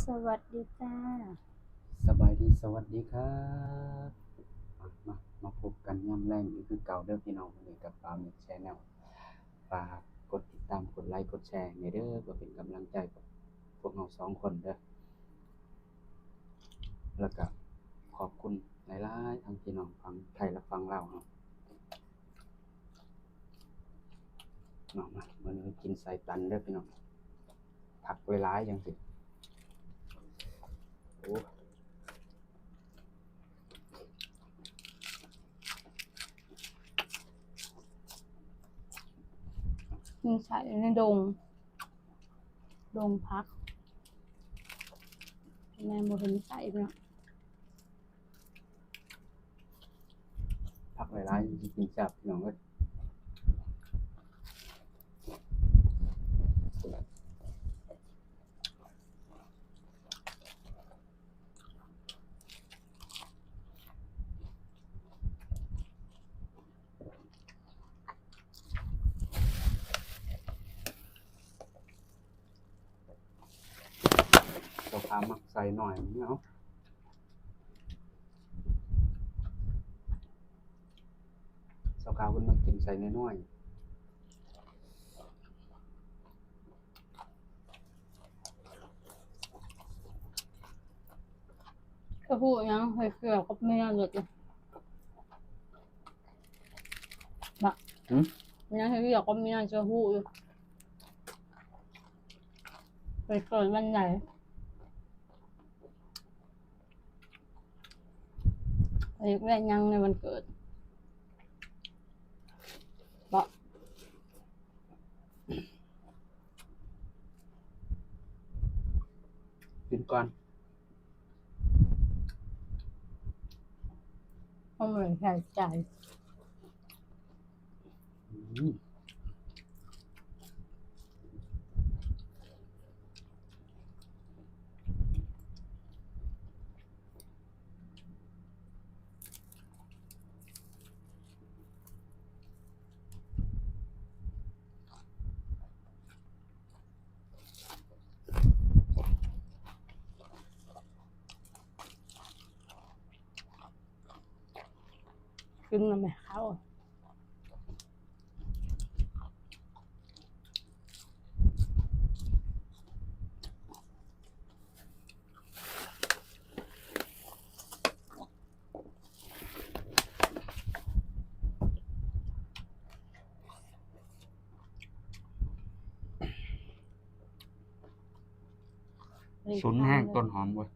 ສະຫວັດດີຈ້າ. ສະບາຍດີ ສະຫວັດດີຄັບ. ມາ ມາ ມາພົບກັນຍາມແລງອີກຄືເກົ່າເດີພີ່ນ້ອງ, ມື້ນີ້ກັບປາມິກແຊນແນວ. ຝາກກົດຕິດຕາມ ກົດໄລ ກົດແຊໃຫ້ເດີ ເພື່ອເປັນກຳລັງໃຈກັບພວກເຮົາສອງຄົນເດີ. ແລ້ວກະຂອບຄຸນຫຼາຍໆ ທັງພີ່ນ້ອງຝັ່ງໄທ ແລະ ຝັ່ງລາວເຮົາ. ເນາະ ມາ ມື້ນີ້ກິນໃສ່ຕັນເດີພີ່ນ້ອງ, ຜັກຫຼາຍໆ ຈັ່ງຊີ້. ໂອ້ ກິນໃສ່ໃນດົງ ດົງຜັກ ແມ່ນບໍ່ເຫັນໃສ່ເນາະ. ຜັກຫຼາຍໆ ຊິກິນແຊບ ພີ່ນ້ອງເອີຍ. ເຈົ້າຂາວມັກໃສ່ໜ້ອຍເນາະ, ເຈົ້າຂາວເພິ່ນມັກກິນໃສ່ນ້ອຍໆ. ຈະຮູ້ຫຍັງ ເຮັດວຽກກັບເມຍເບິດ ບະ ຫືມ ຍັງເຮັດວຽກກັບເມຍ ຈະຮູ້ຢູ່ ໄປເກີດວັນໃດ ເຮັດວຽກຫຍັງໃນວັນເກີດ ເບາະ ກິນກ່ອນ ເຮົາບໍ່ໄດ້ໃສ່ໃຈ. ອືມ ກິນນຳແມ່ເຂົ້າ. ຊຸນແຮງຕົ້ນຫອມເວີຍ.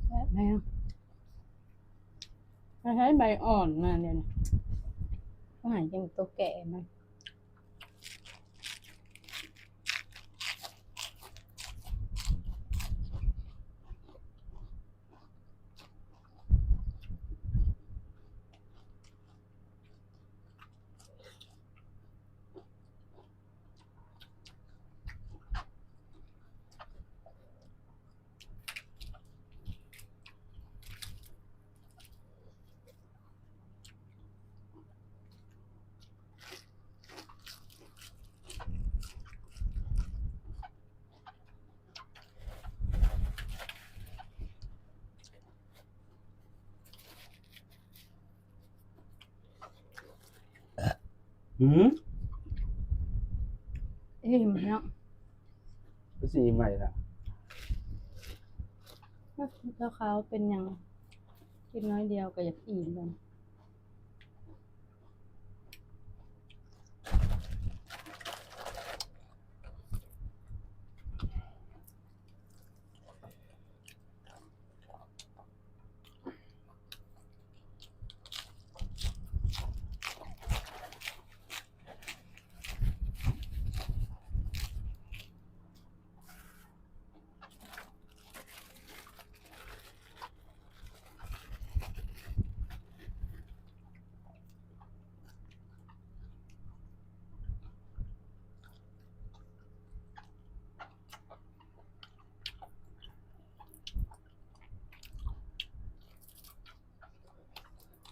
ແຊບແຮງ. ໃຊ້ໃບອ່ອນມາເດ ຕ້ອງໃຫ້ກິນໂຕແກ່ມັນ. ອືມ ອີ່ມເນາະ ຄືຊິອີ່ມໄວລະ ເຈົ້າຂາວເປັນຫຍັງ ກິນໜ້ອຍດຽວກໍຢາກອີ່ມແລ້ວ.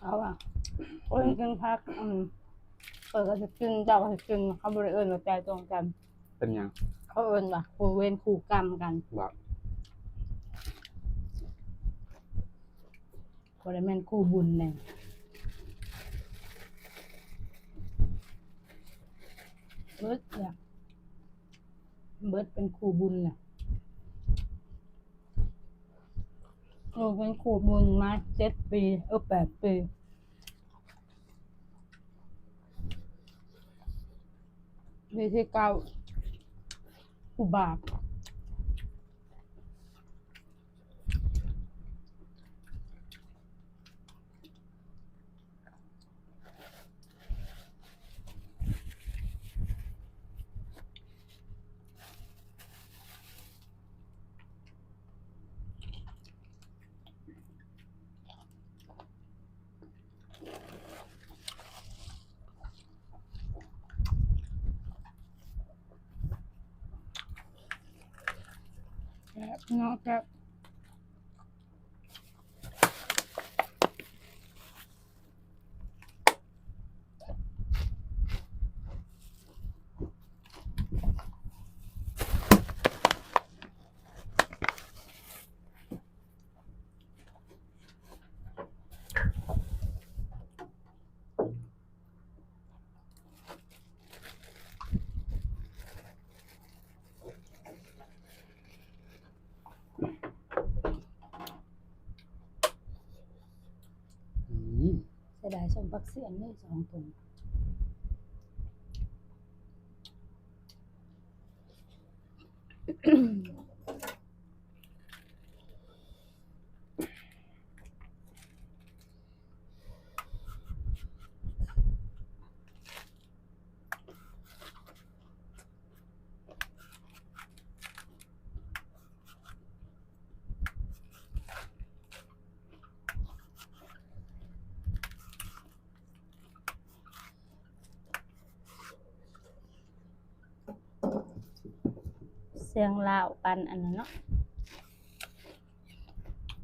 ເອົາວ່າ ຄົນກິນຜັກ ອືມ ເຂົາກໍຊິກິນ ເຈົ້າກໍຊິກິນ ເຂົາບໍ່ໄດ້ເອີ້ນວ່າໃຈຕົງກັນ. ເປັນຫຍັງ? ເຂົາເອີ້ນວ່າຄູ່ເວນຄູ່ກຳກັນ. ບໍ່ໄດ້ແມ່ນຄູ່ບຸນແນ່ ເບິດແລ້ວ ເບິດເປັນຄູ່ບຸນແລ້ວ ເອີ ເປັນຄູ່ບຸນມາເຈັດປີ ເອີ ແປດປີ ປີທີເກົ້າ ຄູ່ບາບ. ແຊບເນາະ ແຊບ. ອືມ ເສຍດາຍສົ້ມຜັກສຽນນີ້ສອງຖົງ. ສຽງລາວປັ່ນອັນນັ້ນເນາະ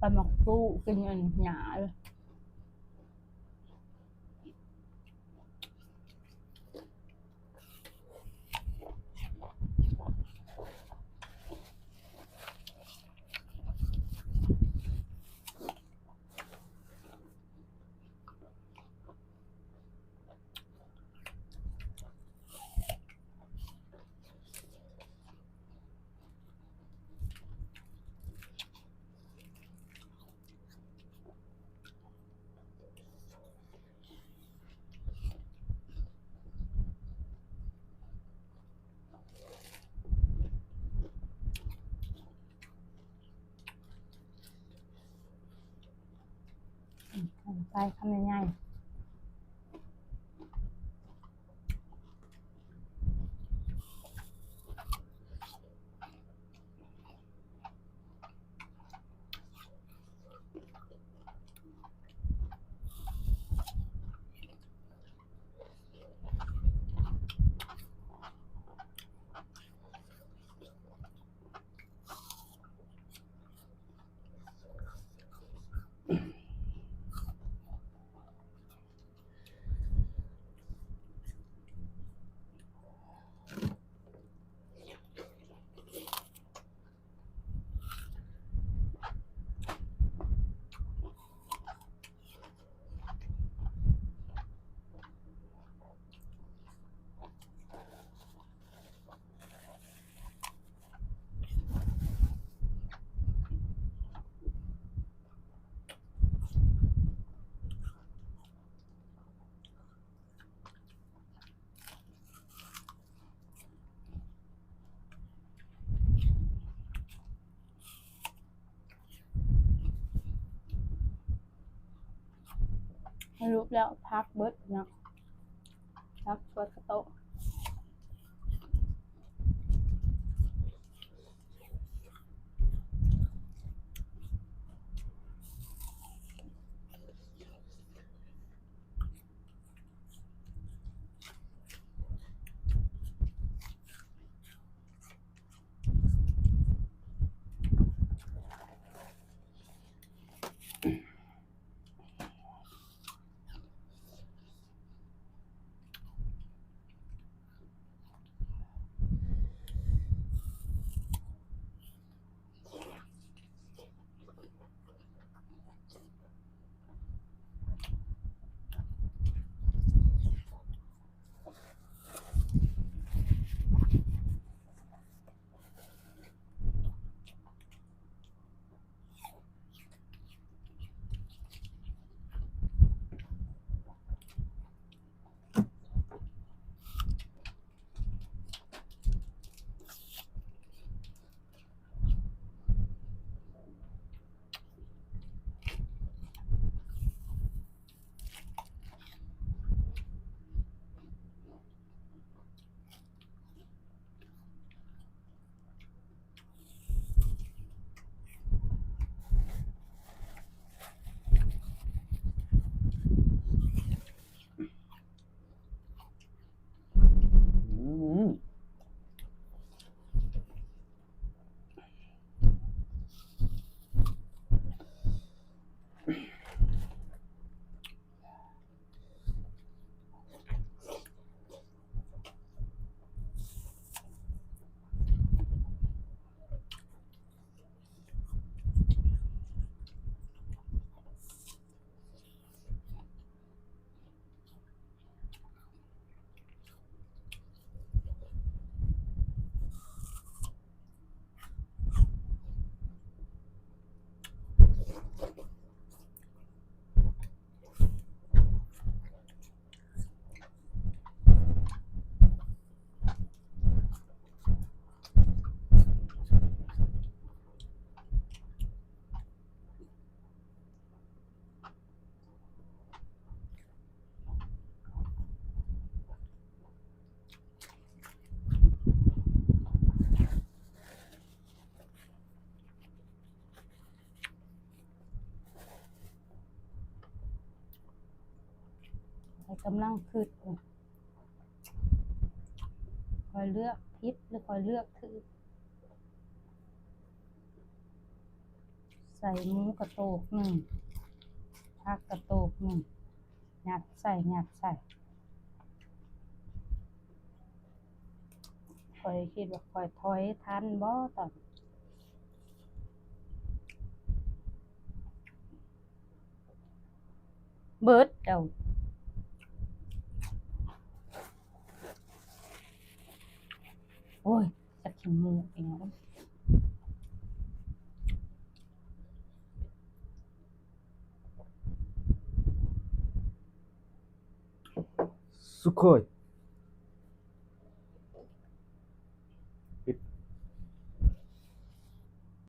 ປັ່ນໝາກຕູ້ ກິນອັນຫຍ້າເລີຍ. ອືມ ໄປຄຳໃຫຍ່ໆ. ອື ສະຫຼຸບແລ້ວຜັກເບິດເນາະ ຜັກສ່ວນກະໂຕະ. ຂ້ອຍກຳລັງຄິດ ຂ້ອຍເລືອກຜິດ ຫຼື ຂ້ອຍເລືອກຖືກ? ໃສ່ໝູກະໂຕກໜຶ່ງ ຜັກກະໂຕກໜຶ່ງ ຍັດໃສ່ ຍັດໃສ່. ຂ້ອຍຄິດວ່າຂ້ອຍຖອຍທັນບໍ່ຕອນ ເບິດແລ້ວ. ໂອ້ຍ ຈັກຂີ້ມູກອີຫຍັງ. ສະໂຄຍ